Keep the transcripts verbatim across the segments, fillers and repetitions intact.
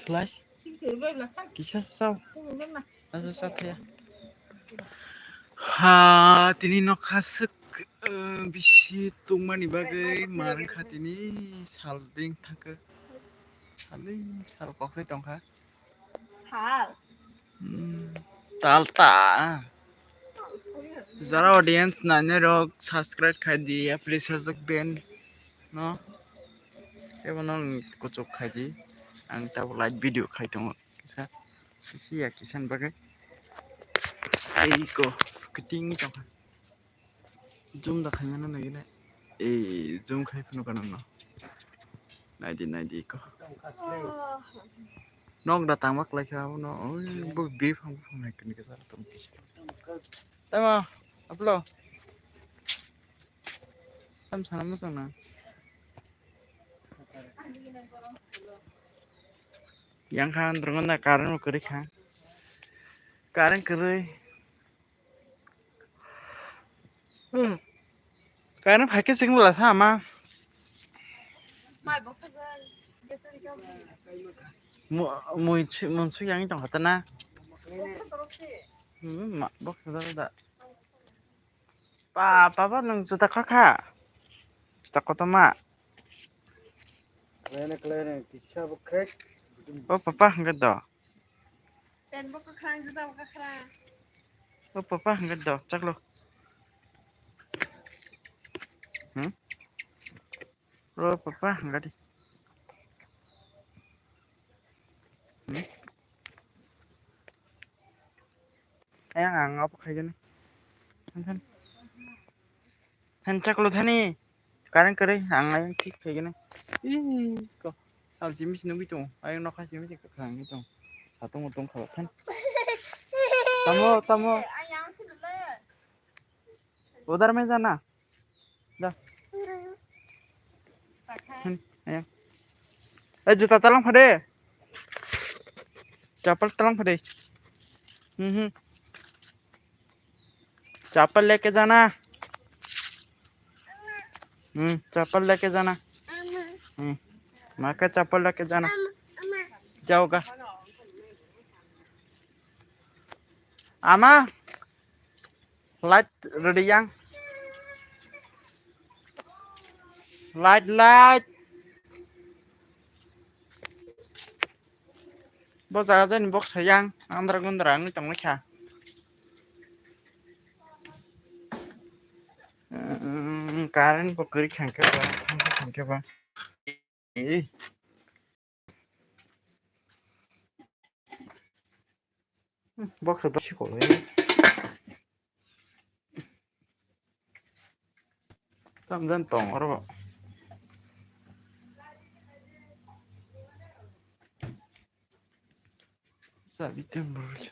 Class? Kisa sao? Asa sa thaya. Ha, tini nokha swk, eh, bisi tongmani bagwi ma wngkha tini sal ding thangkha. Sal ding sal koksai tongkha. Tal. Hmm, tal ta. Jara audience nainai rok subscribe khai di, please subscribe ben no. Ebo no kuchuk khai di. Ang tabuk live video khai tongo. Kisa, kisa ya kisa ni bagwi. Ei ko, kiting ni tongkha. Zoom da khaimano nagina. Ei, zoom khai phano kanang no. Naidi, naidi ko. Nok da tangma klai kha abono. Oi, bo biri phang phang hai kani kisa tong kisa. Tama, aplo. Tam sana mo sana. Yang khan drong na current mo kari kha. Current kari. Hmm. Kairan phaikhe chwng bwla sa ma. Mai bo khajan. Mu-, mui chi-, mun su yang tong khatana. Hmm, ma, bo khajan da. Pa, pa, pa, nung juta kha kha. Juta koto ma. Klene, klene, kisa bo khek. O papa hwnkhe do. Pen bo kwkhwrang, juta bo kwkhwrang. O papa hwnkhe do, chaklo. Hmm? O papa hwnkhe di. Hmm? Ayang ang opo khaigani. Than, than. Than chaklo thani. Current kwrwi ang ayang thik khaigani. Ih, ko. Sal simi se nugwi tongo. Ayang nokha simi se kwkhwrang wngwi tongo. Satung mutung kha than. Tamo, tamo. Udar mein jana. Da. Hmm, ayang. Eh, juta talang phade. Chapal talang phade. Hmm, hmm. चप्पल लेके जाना। हम्म, चप्पल लेके जाना। हम्म, माँ का चप्पल लेके जाना। जाओगा। Ama, light ready yang? Light, light. Bo jaga jani box hayang, andra gundra wngwi tongwi kha. Umm, current bo kwrwi kha hwnkhe ba, thangkhe hwnkhe ba. Ee. Box rok sikolo. Tamjani tong oro. Sabi tei borok.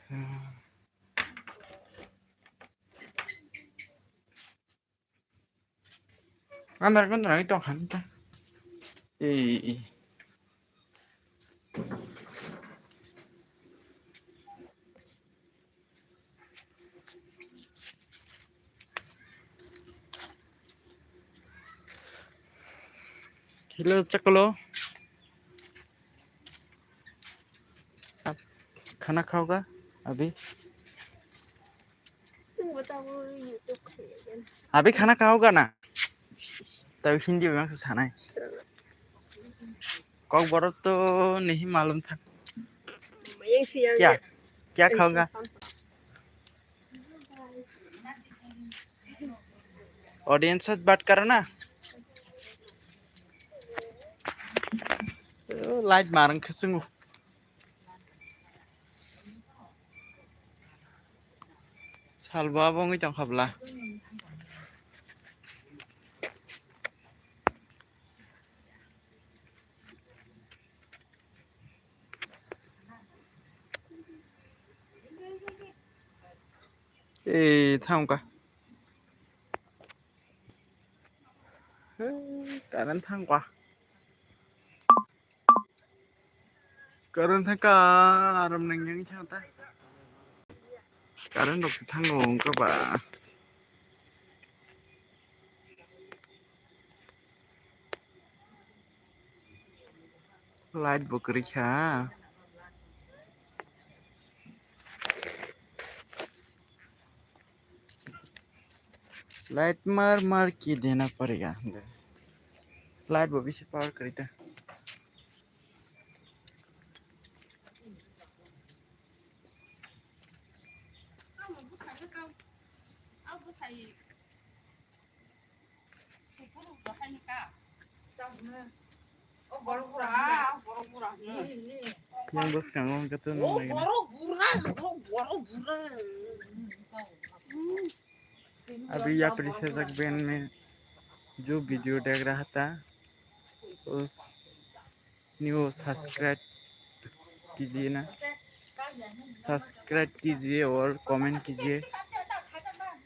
Andar kondar nai tong khan ta. Ee. Hello, chaklo. Ab-, khana khaoga, abhi? Abhi khana khaoga na? Tabi Hindi bai mangsa sanai. Kokborok to nahi malum tha. Kya? Kya khaoga? Audience se baat karo na? Oh, light marang khasungo. Salbo abo wngwi tongkha bwla. Ee, thangkha. Hei, current thangkha. Current thangkha, aram nang yang thang ta. Current rok thango wngkha ba. Light bo kwrwi kha. Light mar mar ke dena padega. Light bo bisi power kwrwi ta. Yang bwskango hwnkhe to nuknai gwnang. अभी यात्री से जग बहन में जो वीडियो देख रहा था, उस न्यू सब्सक्राइब कीजिए ना, सब्सक्राइब कीजिए और कमेंट कीजिए।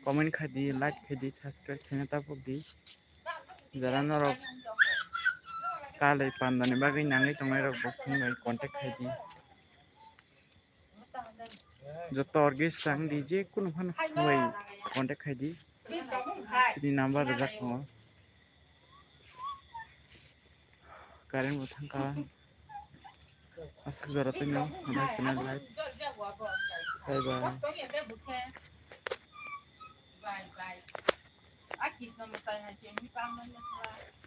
कमेंट खाई दी, लाइक खाई दी, सब्सक्राइब खाई ना तब दी। Jara norok kalai pandani bagwi nangwi tongnai rok bo chwng bai contact khai di. Joto orgis chang di, je kunu phano chwng bai contact khai di. Chini number rijak tongo. Current bo thangkha. Aswk jora tongno, hambai channel like. Bye bye. Bye bye.